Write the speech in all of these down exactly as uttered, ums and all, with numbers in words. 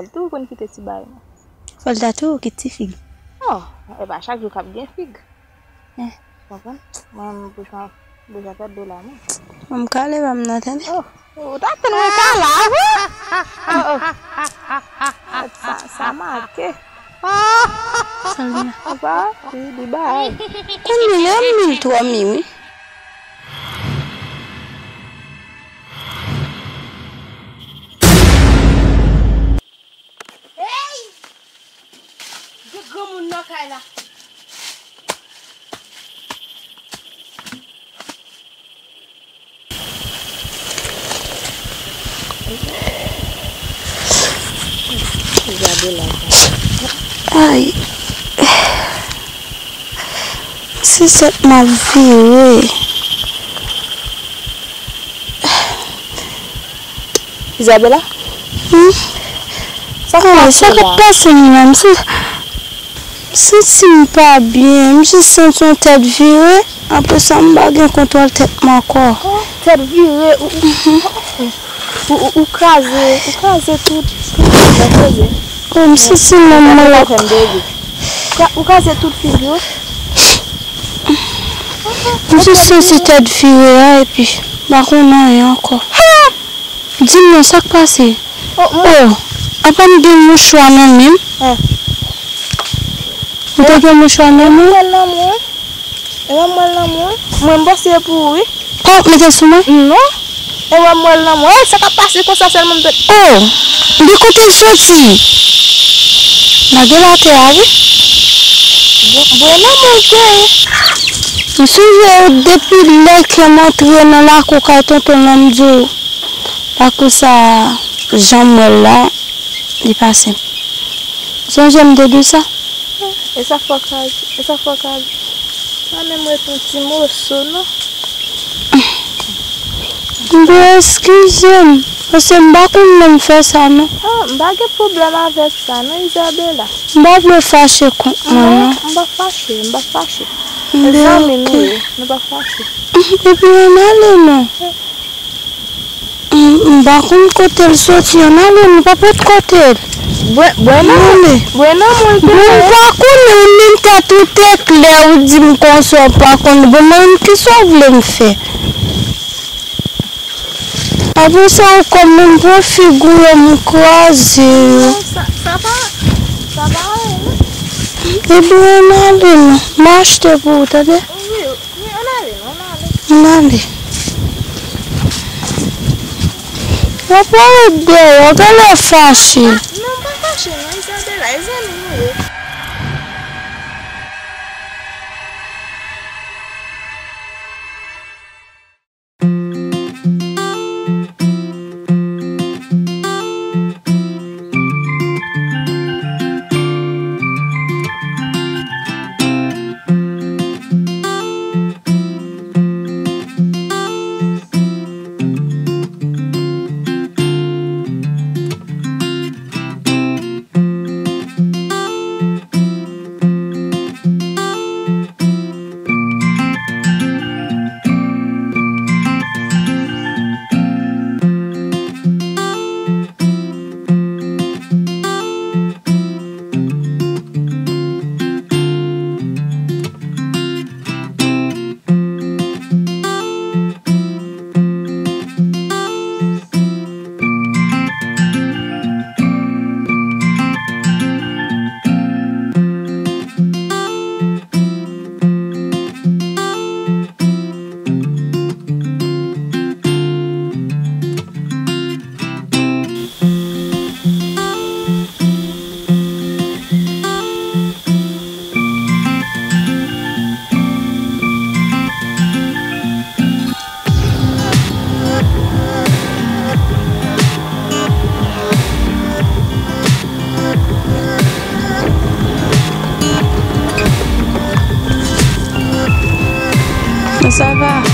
Tou konn kite ti bagay mwen. Fò l ta tou kit ti fig. Oh, e pa chak jou k ap gen fig. Eh. Konprann? Mwen, m bouch mwen, bouch ap fè dlo la, mwen. Mwen, m kale pa m nan, tande. Oh, ou ta tann mwen kala, wi. Oh, oh. Sa, sa make. Sa l ye? Apa, li, li bay. Konbyen lè m mil twa mi, wi. Hey! Gen granmoun nan kay la. Ay. Se sèt m ap vire. Isabella? Hmm? Sa k pase la? Sa k ap pase m la? M se- M santi m pa byen, m jis santi yon tèt vire, apre sa m pa gen kontwòl tèt mwen ankò. Oh, tèt vire, ou, ou, ou, ou, ou kraze, ou kraze tout, tout figi w, koze. Oh, m santi m mwen. Ou kraze tout figi w. M jis santi tèt vire a, epi m pa konn anyen ankò. Di m non, sa k pase? Oh, mwen. Oh, apa m gen mouchwa nan men m? Hein. Ou te gen mouchwa nan men w? Mwen nan mwen. E mwen nan mwen. Mwen, m panse e pou ou, wi. Oh, mete l sou mwen? Non. E mwen, mwen nan mwen. Hey, sa k ap pase konsa sèlman m te. Oh, de kote l soti? Lage l atè a, wi. Bwè, bwè nan mwen, wi. M sonje depi lè ke m antre nan lakou kay tonton nan m di w. Lakou sa, jan m wè l la, li pa senp. Sonje m te di w sa? E sa fò kraze, e sa fò kraze. Sa menm ret yon ti moso, non? M dwe eskize m, paske m pa konn lè m fè sa, non. Ah, m pa gen pwoblèm avèk sa, non, Isabella. M pa vle w fache kont mwen, non. Non, m pa fache, m pa fache. M dwe, zanmi nou ye, nou pa fache. Epi ann ale, non. M, m pa konn kote l soti, ann ale, nou pa pot kote l. Bwè, bwè nan, ann ale. Bwè nan mwen, bon, m pa konnen, ou menm tèt ou te klè, ou di m konsa, ou pa konnen. Bon, mwen, kisa w vle m fè? Apre sa, ou kòm menm pran figi w yo, m kraze yo. Non, sa, sa pa, sa pa ale, non. Ebyen, ann ale, non. M achte pou ou, tande? Wi, wi, ann ale, non, ann ale. Ann ale. W ap ret dèyè, w genlè fache. Ah, non, m pa fache, non, Isabella, e zanmi nou ye. Sa va?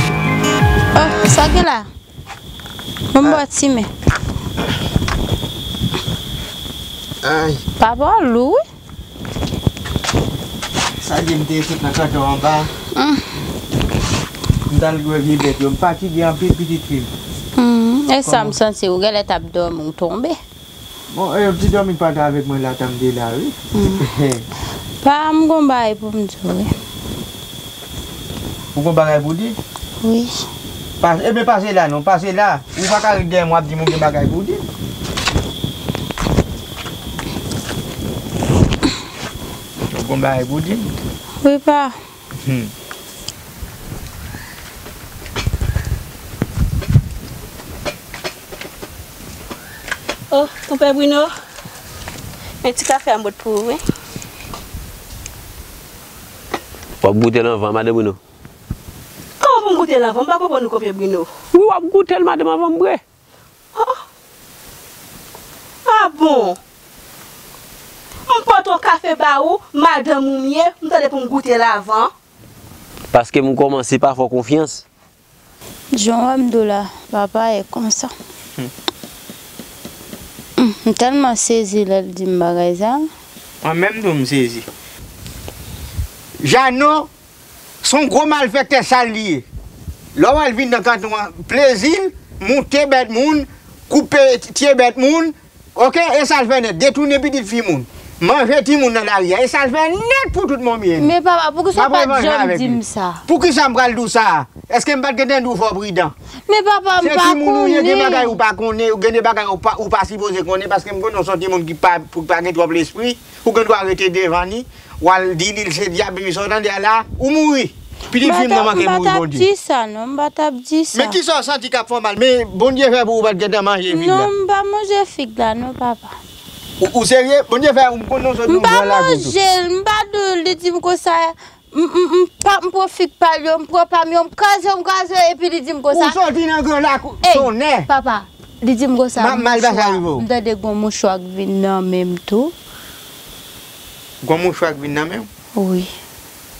Oh, sa gen la? Ban m ba w ti men. Ay. Papa w lou, wi. Sa di m te sot nan kanto anba. Mm. M t al gwe vye bèt yo. M fatige anpil, pitit fi m. Mm. E sa m santi, ou genlè t ap dòmi, ou tonbe. Bon, e, ti dòmi pa t avèk mwen la, tan m te la, wi. Pa, m gon bagay pou m di w, wi. Ou gon bagay pou di? Wi. Pas, ebyen, pase la, non, pase la. Ou pa ka ret dèyè mwen ap di m ou gen bagay pou di. Ou gon bagay pou di m? Wi, pa. Hmm. Oh, konpè Bruno. Men ti kafe a m pot pou ou, wi. W ap goute l anvan, madan Bruno. Kòman pou m goute l anvan? M pa konprann ou, konpè Bruno. Wi, w ap goute l, madanm, anvan m bwè. Oh. Ah bon? M pote yon kafe ba ou, madanm ou m ye, m tande pou m goute l avan. Paske m kòmanse pa fè w konfyans. Jan w wè m di w la, papa, e konsa. M tèlman sezi lè l di m bagay sa. Mwen menm tou m sezi. Jano, se yon gwo malfektè sal li ye. Lè w wè l vin nan kanton an, plezi l, moute bèt moun, koupe tye bèt moun, oke, e sa l fè nèt, detounen pitit fi moun, manje timoun nan lari a, e sa l fè nèt pou tout moun ye. Men papa, poukisa w pa t janm di m sa? Poukisa m pral di w sa? Èske m pa t gentan di w fò w pridan? Men papa, m pa konnen. Se timoun ou ye, gen bagay ou pa konnen, gen de bagay ou pa, ou pa sipoze konnen, paske m konnen w se yon timoun ki pa, ki pa gen twòp lespri, ou gen dwa rete devan li, w al di li l se dyab, epi sa w tande a la, ou mouri. Pitit fi m nan manke mouri, Bondye. M pa t ap di sa, non, m pa t ap di sa. Men kisa w santi k ap fè w mal? Men Bondye fè pou ou pa t gentan manje fig la. Non, m pa manje fig la, non, papa. Ou, ou serye? Bondye fè, m konnen w sot nan yon gran lakou tou. M pa manje l, m pa di w, li di m konsa. M, m, m pa, m pran fig pa l yo, m pran pa m yo, m kraze yo, m kraze yo, epi li di m konsa. Ou soti nan gran lakou, tonè! Papa, li di m konsa, m mal pase rive w. M tande gon mouchwa k vin nan men m tou. Gon mouchwa k vin nan men w? Wi.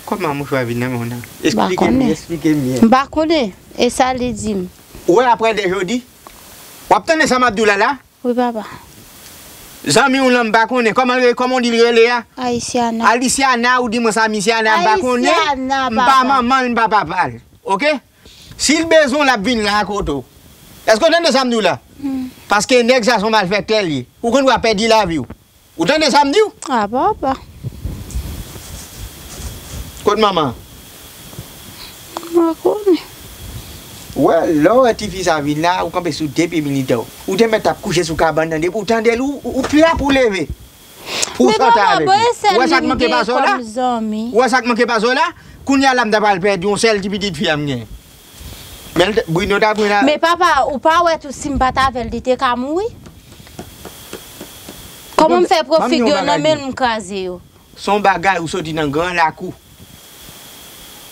Kòman mouchwa vin nan men w nan? Esplike m, esplike m byen. M pa konnen. E sa li di m. Ou wè apre de jodi? W ap tande sa m ap di w la la? Wi, papa. Zanmi w lan m pa konnen. Kòman l rele, kòman w di l rele a? Aliciana. Aliciana, ou di mwen sa, Aliciana, m pa konnen. Aliciana, papa. M pa manman l, m pa papa l. Oke? Si l bezwen w, l ap vin la kote w. Èske w tande sa m di w la? Paske nèg sa se yon malfektè l ye. Ou konn w ap pèdi lavi w. Ou tande sa m di w? A, papa. Kot manman? M pa konnen. Ou wè, lè w wè tifi sa vin la, ou kanpe sou de pye militè w. Ou te mèt ap kouche sou kabann nan, depi w tande l, ou, ou, ou pla pou w leve. Pou w sante avèk li. Ou wè sa k manke pa sa w la? Ou wè sa k manke pa sa w la? Kounye a la m ta pral pèdi yon sèl ti pitit fi a m gen. Men l te, Bruno ta pran la. Men papa, ou pa wè tou si m pa t avè l, li te ka mouri? Kòman m fè pran fig yo nan men l, m kraze yo? Se yon bagay ou soti nan gran lakou.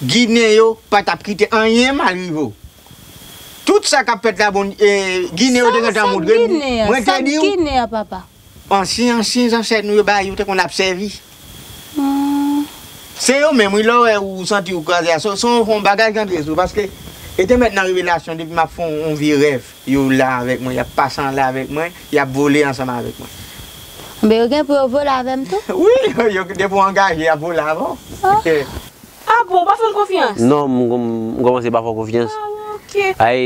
Ginen yo pa t ap kite anyen mal rive w. Tout sa k ap fèt la, bon, e, Ginen yo te gentan montre m. Mwen te di w. Sa Ginen an, papa? Ansyen, ansyen zansèt nou yo bay yo te konn ap sèvi. Se yo menm, wi, lè w wè ou santi w kraze a, se, se yon, yon bagay ki antre sou ou, paske e te mèt nan revelasyon depi m ap fè yon, yon vye rèv. Yo la avèk mwen, y ap pase anlè avèk mwen, y ap vole ansanm avèk mwen. Enben, yo gen pou yo vole avè m tou? Wi, yo, depi w angaje, y ap vole avè w. Ah bon, ou pa fè m konfyans? Non, m, m, m kòmanse pa fè w konfyans. Ah, ok. Ay,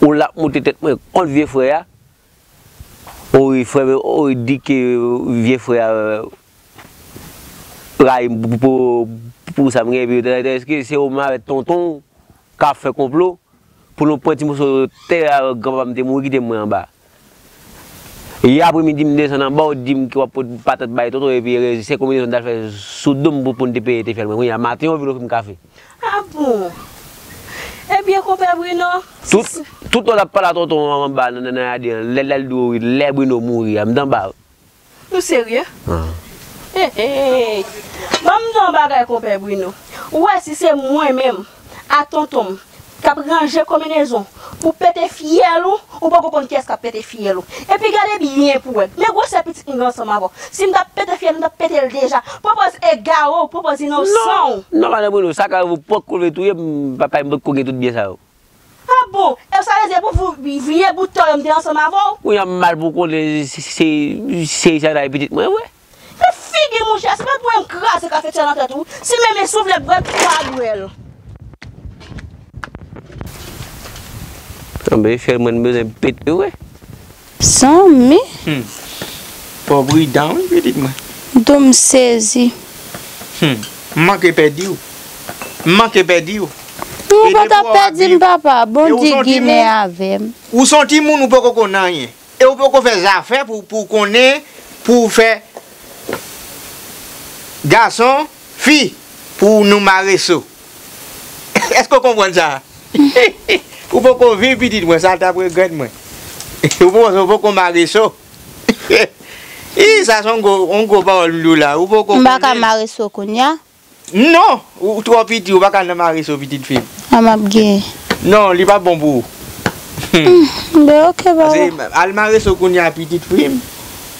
ou la ap moute tèt mwen kont vye frè a. Ori, frè, ori di ke vye frè a rayi m pou, pou, pou sa m gen, epi tandis ke se ou menm avèk tonton w k ap fè konplo pou nou pran ti moso tè a granpapa m te mouri kite mwen anba. Yè apremidi m desann anba, w di m ke w ap pot patat bay tonton, epi se konbinezon n t al fè sou do m pou, pou n te peye te fyèl mwen. Kounye a maten yo vin ofri m kafe. Ah bon? Ebyen, konpè Bruno. Tout, tout lè w t ap pale a tonton w anba nan, nan, nan jaden an, lè, lè l di w lè Bruno mouri a, m t anba. Ou serye? Hey, hey. Ban m di w yon bagay, konpè Bruno. Ou wè, si se mwen menm, a tonton m, k ap ranje konbinezon pou pete fyèl ou, ou poko konn kiyès k ap pete fyèl ou. Epi gade byen pou w wè. Men gwosè pitit m gen ansanm avè w. Si m t ap pete fyèl, m t ap pete l deja. Pran pòz egare w, pran pòz inosan w. Non, non, madan Bruno, sa ka rive w poko leve touye m, papa m poko gen tout byen sa yo. Ah bon? E sa vle di pou vye bout tan yo m te ansanm avè w? Kounye a m mal pou konnen se, se, se Isana e pitit mwen vre. Men figi mouche a, se pa pou m kraze kafetya nan tèt ou. Si menm si w vle bwè l, pa bwè l. Anben, fyèl mwen bezwen pete vre. Zanmi. Hmm. Fò w pridan, wi, pitit mwen. Dou m sezi. Hmm. M manke pèdi w. M manke pèdi w. Ou pa t ap pèdi m, papa. Bondye genlè avè m. Ou se yon timoun, ou poko konn anyen. E ou poko fè zafè pou, pou konnen, pou fè gason, fi, pou nou mare so. Èske w konprann sa? Ou poko viv, pitit mwen, sa t ap regrèt mwen. Ou poko, ou poko mare so. Ih, sa se yon gwo, yon gwo pawòl m di w la. Ou poko konnen. M pa ka mare so kounye a? Non, ou twò piti, ou pa ka nan mare so, pitit fi m. A m ap gen. Non, li pa bon pou ou. Hmm, ben, ok, papa. Paske al mare so kounye a, pitit fi m.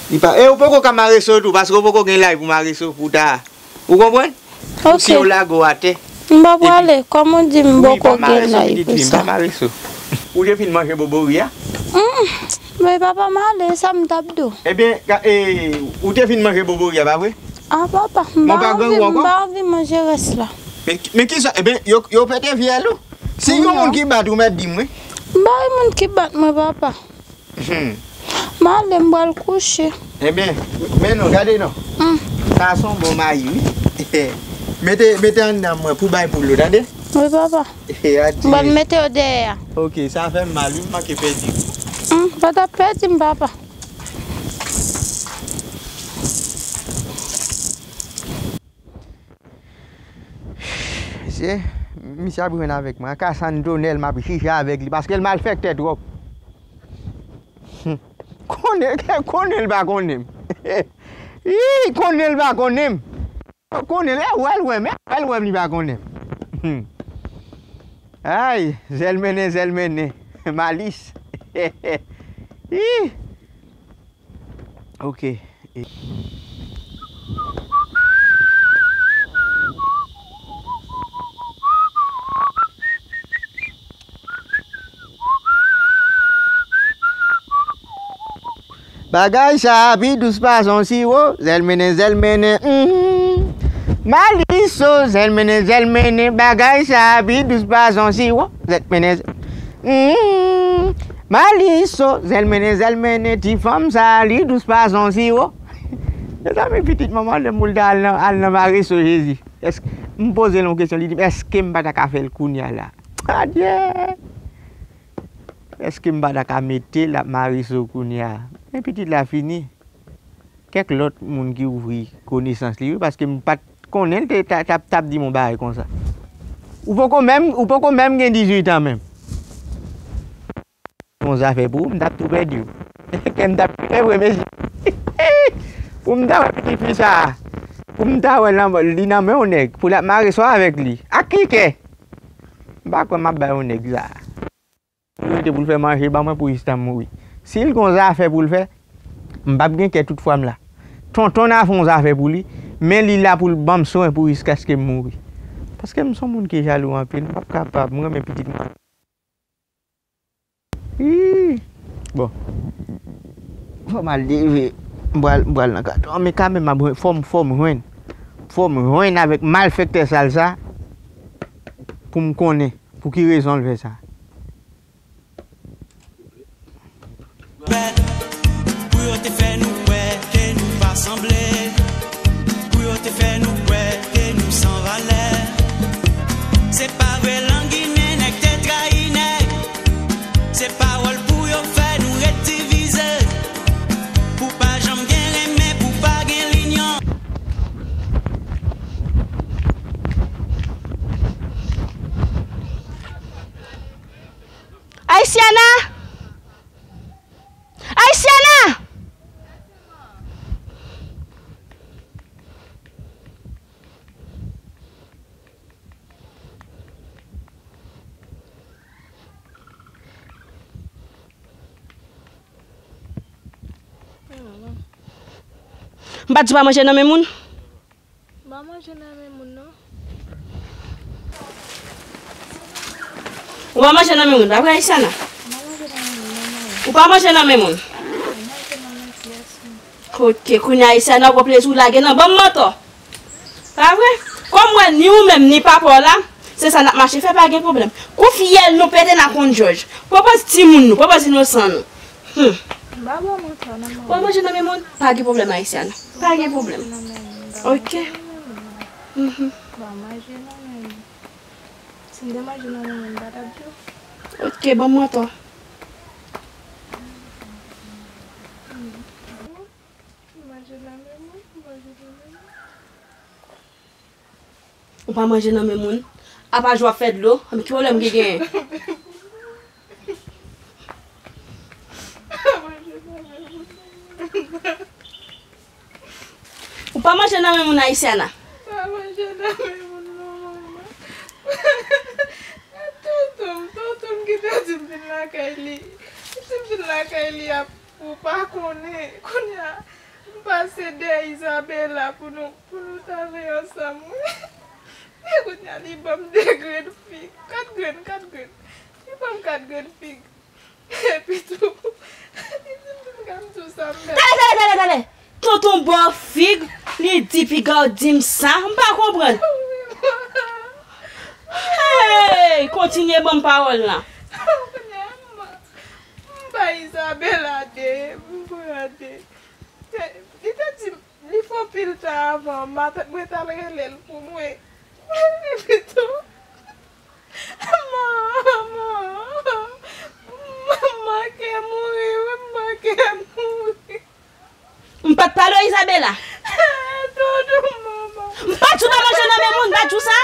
Li pa, e ou poko ka mare so tou, paske ou poko gen laj pou mare so pou ta. Ou konprann? Pou si yo lage w atè. M pa prale, kòm ou di m poko gen laj pou sa. Wi, pa mare so, pitit fi m, pa mare so. Ou te fin manje bobori a? Hmm, men papa, m ale, sa m t ap di w. Ebyen, ka, e, ou te fin manje bobori a, pa vre? A, papa, m pa anvi, m pa anvi manje rès la. Men, men kisa, ebyen, yo, yo pete fyèl ou? Si gen moun ki bat ou, mèt di m, wi. M pa gen moun ki bat mwen, papa. Hmm. M ale, m pral kouche. Ebyen, men non, gade non. Hmm. Sa se yon bon mayi, wi. Mete, mete anndan mwen pou bay poul yo, tande? Wi, papa. Adye. M pral mete yo dèyè a. Ok, sa fè m mal, wi, m manke pèdi. Hmm, pa t ap pèdi m, papa. Mesye, misye ap jwenn avèk mwen. Aka San Tonèl, m ap jije avèk li, paske l malfektè twòp. Konnen, konnen l pa konnen m. Ii, konnen l pa konnen m. Konnen l, e wè l wè m, e wè l wè m, li pa konnen m. Ay, zèl mennen, zèl mennen. Malis. Ih. Ok. Bagay sa pi dous pase yon siwo, zèl mennen, zèl mennen, mhm. Maliso, zèl mennen, zèl mennen, bagay sa pi dous pase yon siwo, zèl mennen, mhm. Maliso, zèl mennen, zèl mennen, ti fanm sa li dous pase yon siwo. Mezanmi, pitit manman, lè m pou l ta al nan, al nan mare so, Jezi. Èske, m poze l yon kesyon, li di m, èske m pa ta ka fè l kounye a la? Adye! Èske m pa ta ka mete l ap mare so kounye a? Men pitit la fini. Kèk lòt moun ki ouvri konesans li, wi, paske m pa t konnen l te ta, t ap, t ap di m yon bagay konsa. Ou poko menm, ou poko menm gen dizuit an menm. Yon zafè pou ou, m t ap tou pèdi w. Kè m t ap plen vre, mesye. Pou m ta wè pitit fi sa a, pou m ta wè l nan, li nan men yon nèg, pou l ap mare so avèk li. Ak ki kè? M pa kwè m ap bay yon nèg sa a. Priyorite pou l fè manje ban mwen pou jis tan m mouri. Si l gon zafè pou l fè, m p ap gen kè tout fwa m la. Tonton n a fè yon zafè pou li, men li la pou l ban m swen pou jiskaske m mouri. Paske m se yon moun ki jalou anpil, m p ap kapab, m renmen pitit mwen. Ii. Bon. Fò m al leve. M pral, m pral nan katwa. Men kanmenm, m ap jwenn, fò m, fò m jwenn. Fò m jwenn avèk malfektè sal sa pou m konnen pou ki rezon l fè sa. Pou yo te fè nou kwè ke nou pa sanble, pou yo te fè nou kwè ke nou san valè. Se pa vre, Langinen nèg te trayi nèg. Se pawòl pou yo fè nou ret divize, pou pa janm gen renmen, pou pa gen linyon. Haïtiana! Haïtiana! M pa t di w pa manje nan men moun? M pa manje nan men moun, non. Ou pa manje nan men moun, pa vre, Haïtiana? M pa manje nan men moun, non, mwen. Ou pa manje nan men moun? M manje nan men ti gason. Ok, kounye a, Haïtiana, ou pran plezi w lage nan ban m mantò. Pa vre? Kòm m wè ni ou menm, ni papa w la, se sa n ap mache fè, pa gen pwoblèm. Kou fyèl nou pete, n a konn jòj. Pran pòz timoun nou, pran pòz inosan nou. Hmm. M pa ba w mantò non, manman. W ap manje nan men moun? Pa gen pwoblèm, Ayisyan. Pa gen pwoblèm. Ok. Mhm. M pa manje nan men moun. Si m te manje nan men moun, m pa t ap di w. Ok, ban m mantò. M manje nan men moun, m manje nan men moun. Ou pa manje nan men moun? Apa je w ap fè dlo? Ki pwoblèm ki genyen? Ou pa manje nan men moun, Ayisyan? Pa manje nan men moun non, manman. Tonton m, tonton m ki te di m vin lakay li. Si m vin lakay li, ap, ou pa konnen. Kounye a, m pase dèyè Isabela pou nou, pou nou ta rey ansanm, wi. E kounye a, li ban m de grenn fig. Kat grenn, kat grenn. Li ban m kat grenn fig. Epi tou, li di m vin ka m di w sa m fè. Tande, tande, tande, tande! Tonton ba w fig, li di piga w di m sa, m pa konprann. Hey! Kontinye ban m pawòl lan. Kounye a, m, m bay Isabela de, m pran de. Te, li te di m, li fè yon pil tan avan, m at-, mwen t al rele l pou mwen. Epi tou, manman, m manke mouri, wi, m manke mouri. M pa t pale w, Isabela? Doudou, manman. M pa t di w pa manje nan men moun, m pa t di w sa?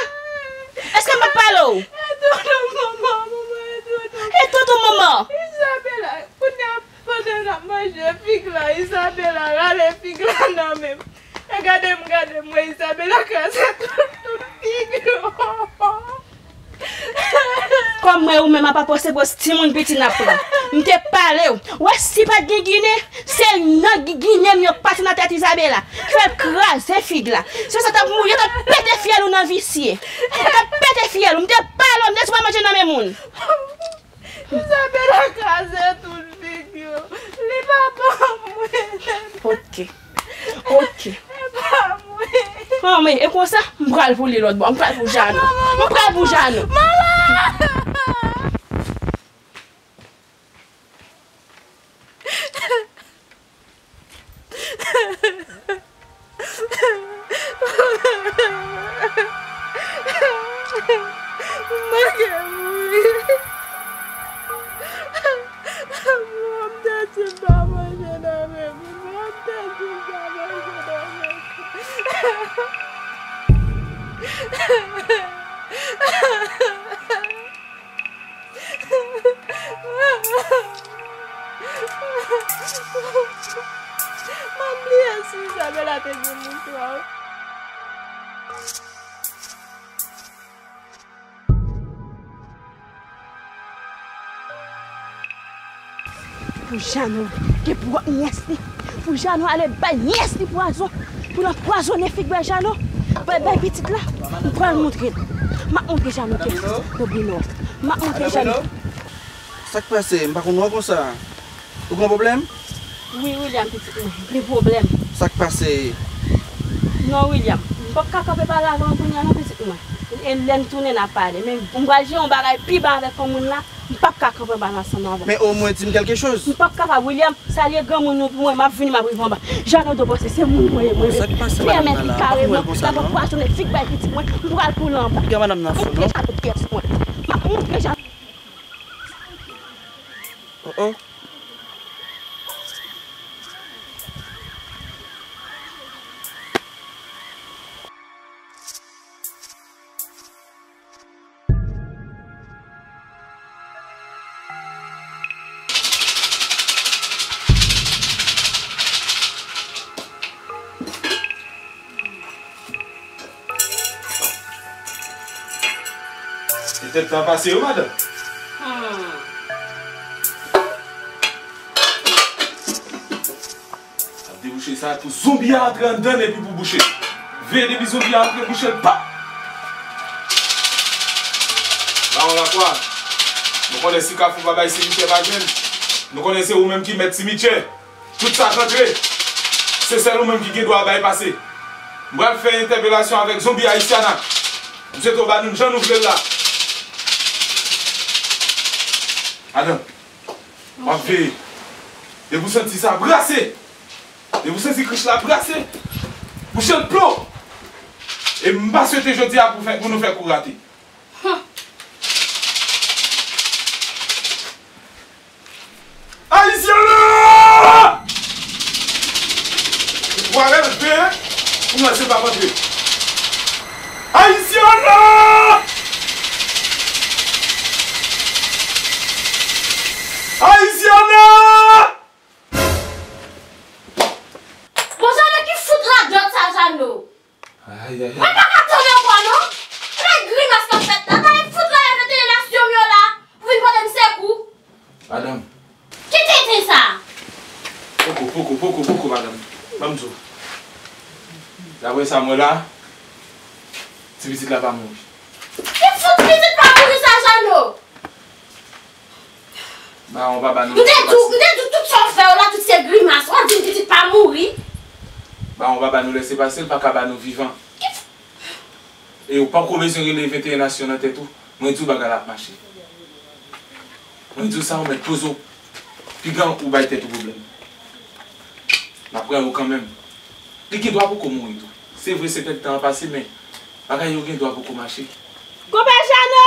Èske m pa t pale w? Doudou, manman, manman, doudou. E tonton manman? Isabela, kounye a, pandan n ap manje fig la, Isabela rale fig la nan men m. E gade m, gade m, wè Isabela kraze tout, tout fig yo. Kòm mwen ou menm apa pòs se pòs timoun piti n ap pran. M te pale w. Wè si pa t gen ginen, se nan gi-, ginen m yo pase nan tèt Isabela. Fè l kraze fig la. Se sa t ap mouri, yo t ap pete fyèl ou nan visye. Yo t ap pete fyèl ou. M te pale w, m te di w pa manje nan men moun. Isabela kraze tout fig yo. Li pa ban mwen. Ok. Ok. E pa mwen. Manman, e konsa, m pral pou li lòt bò. M pral pou Jano. M pral pou Jano. Manman! M manke mouri. Mwen, m te di m pa manje nan men moun. Mwen, m te di m pa manje nan men moun. M ap bliye si Isabela te gen mouchwa. Pou Jano gen pou wòt nyès li. Pou Jano ale bay nyès li pwazon. Pou l anpwazonnen fig bay Jano. Bay, bay pitit la. M pral montre l. M ap montre Jano kiyès domino. M ap montre Jano. Sa k pase? M pa konn wè w konsa. Ou gen pwoblèm? Wi, William, pitit mwen. Gen pwoblèm. Sa k pase? Non, William. M p ap ka kanpe pale avè w kounye a non, pitit mwen. E lè n tounen, n a pale. Men m pral jere yon bagay pi ba avèk yon moun la. M p ap ka kanpe pale ansanm avè w. Men omwen di m kèlke choz. M p ap kapab, William. Salye granmoun nou pou mwen. M ap vini, m ap rive anba. Jano do pase, se moun mwen ye, mwen. Sa k pase, madanm nan la? M pa konn wè l konsa non. L ap anpwazonnen fig bay pitit mwen. M pral pou l anba. Piga madanm nan fou non. M ap montre Jano kiyès mwen. M ap montre Jano. Oh, oh. Se tèt sa pase yo, madanm. Hmm. Ap debouche sa pou zonbi a antre anndan l epi pou bouche. Veye depi zonbi a antre, bouche l pa. Bawon Lakwa, nou konnen si Kafou pa bay simityè pa jwenn. Nou konnen se ou menm ki mèt simityè. Tout sa k antre, se sèl ou menm ki gen dwa bay pase. M pral fè entèpelasyon avèk zonbi Ayisyana. M swete w ba nou l jan nou vle l la. Adan, w ap veye. Depi w santi sa brase, depi w santi krich la brase, bouche l plon. E m pa swete jodi a pou fè, pou nou fè kou rate. Huh. Ayisyana! Ou pa rele, pou mwen se pa antre. Ayisyana! Ayisyana! Bon, Jano, ki fout radòt sa, Jano? Ay, ay, ay. Mwen pa ka tande ankò non. Gade grimas k ap fèt la. Gade fout la, venteyen nasyon m yo la pou vin pote m sekou. Madanm. Ki tenten sa? Poko, poko, poko, poko, madanm. Ban m di w. Daprè sa m wè la, ti pitit la pa mouri. Ki fout pitit pa mouri sa, Jano? Bawon pa ba nou lèse pase. M te di w, m te di w tout sa w fè yo la, tout se grimas. W ap di m pitit pa mouri. Bawon pa ba nou lèse pase, l pa ka ba nou vivan. E ou poko bezwen rele venteyen nasyon nan tèt ou. Mwen di w bagay la ap mache. Mwen di w sa, ou mèt poze w. Piga ou bay tèt ou pwoblèm. M ap pran yo kanmenm. Li gen dwa poko mouri tou. Se vre, se pèdi tan an pase, men bagay yo gen dwa poko mache. Konpè Jano!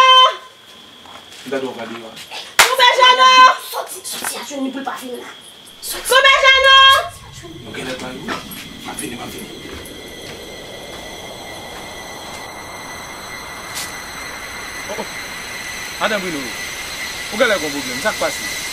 M ta dwe pale yo. Konpè Jano! Soti, soti a jwenn li pou l pa vin la. Soti. Konpè Jano! Nou genlè bay ou. M ap vini, m ap vini. Oh, oh. Madan Bruno, ou genlè gon pwoblèm. Sa k pase?